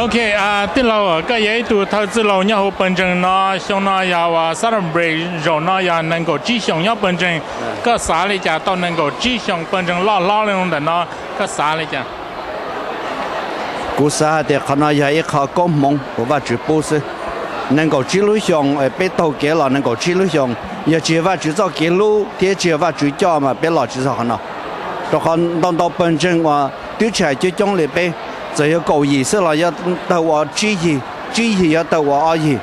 Ok, tij laug, koj yog ib tug thawj txwj laug nyob hauv pawg ntseeg no, xyoo no yog uas celebrate, zaum no yog nees nkaum tsib xyoos nyob pawg ntseeg. Koj xav li cas tau nees nkaum tsib xyoos pawg ntseeg loj hlob li ntawm no, koj xav li cas? Kuv xav hais tias qhov no yog ib qho koob hmoov uas Vajtswv pub xwb. Nees nkaum tsib lub xyoos peb taug kev los nees nkaum tsib lub xyoos, yog tsis yog Vajtswv txoj kev hlub thiab tsis yog Vajtswv coj mas peb los tsis txog qhov no. Rau qhov ntau ntau pawg ntseeg uas twb tsis hais coob coob li peb, txawm yog kaum yim xwb los yog tawg ua tsib yig, tsib yig yog tawg ua ob yig.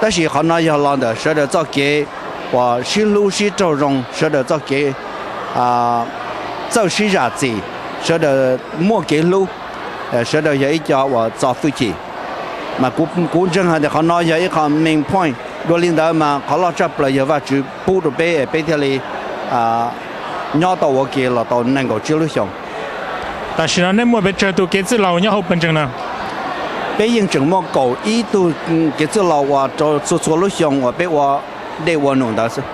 Tab sis qhov no yog los ntawm sawv daws txoj kev uas sib hlub sib raug zoo, sawv daws txoj kev txawj sib zam txim, sawv daws muaj kev hlub, sawv daws yog ib co uas txo hwj chim. Mas kuv ntseeg hais tias qhov no yog ib qho main point. Dua li ntawd mas qhov loj tshaj plaws yog Vajtswv pub rau peb, peb thiaj li nyob tau ua ke los tau nees nkaum tsib lub xyoos. Tam sim no nej muaj pes tsawg tus kev txwj laug nyob hauv pawg ntseeg no? Peb yeej tseem muaj kaum ib tug kev txwj laug uas rau txhua txhua lub xyoo uas peb ua dej ua num ntawd xwb.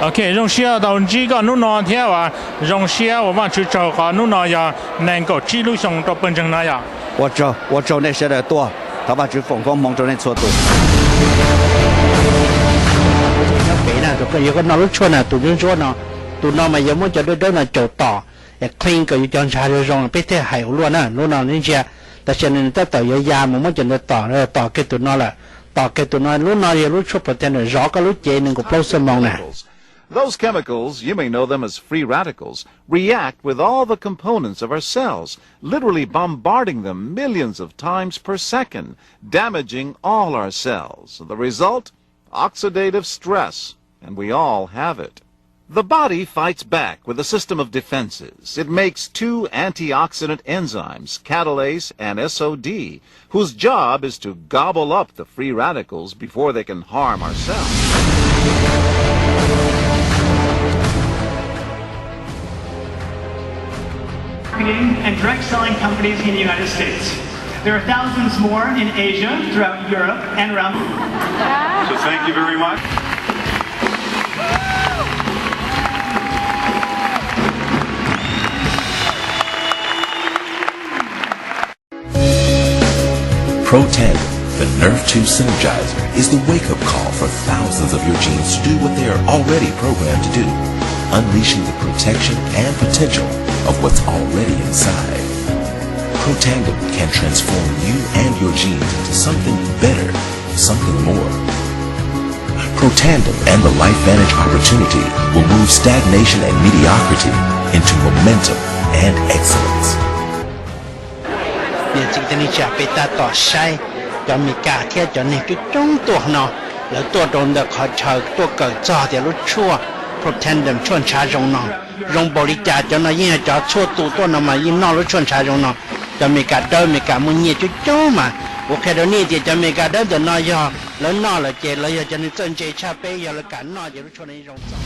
Ok, zoo siab tau ntsib koj hnub no thiab uas zoo siab ua Vajtswv tsaug qhov hnub no yog nees nkaum tsib lub xyoo rau pawg ntseeg no yom. Ua tsaug, ua tsaug nej sawv daws tuaj, thov Vajtswv foom koob hmoov rau nej txhua tus. Nyob pem na, yog koj noj lub tshuaj na, tus ntsuab ntsuab no, tus no mas yuav muab cov dawb dawb no caum tom, es clean kom yus cov ntshav zoo zoo, peb thiaj hais ua luaj na. Lub no ntsia, tam sim no nws tab tom yuav ya mus muab cov ntawd tom, tom kiag tus no lawm, tom kiag tus no. Lub no yog lub tshuaj Protandim zov koj lub cev nees nkaum plaub xuab moos na. Those chemicals, you may know them as free radicals, react with all the components of our cells, literally bombarding them millions of times per second, damaging all our cells. The result? Oxidative stress, and we all have it. The body fights back with a system of defenses. It makes two antioxidant enzymes, catalase and S O D, whose job is to gobble up the free radicals before they can harm our cells. Marketing and direct selling companies in the United States. There are thousands more in Asia, throughout Europe, and around. So thank you very much. Protandim, the nerve two synergizer, is the wake-up call for thousands of your genes to do what they are already programmed to do, unleashing the protection and potential of what's already inside. Protandim can transform you and your genes into something better, something more. Protandim and the LifeVantage opportunity will move stagnation and mediocrity into momentum and excellence. Niam txiv kwv tij neej tsa, peb tab tom saib cov Amelikas thiab cov neeg coob coob tuaj no, lawv tuaj rau ntawm qhov chaw tuaj kawm txog tias lub tshuaj Protandim tshuaj ntshav zoo no zoo npaum li cas. Cov no yeej yog cov txhua tus tuaj no mas yeej noj lub tshuaj ntshav zoo no. Cov Amelikas dawb, Amelikas muaj nyiaj coob coob mas kuv qhia rau nej tias cov Amelikas dawb ntawm no yog lawv noj lawm ces lawv yog cov neeg txawj ntse tshaj peb, yog lawv kam noj ces lub tshuaj no yeej zoo txaus.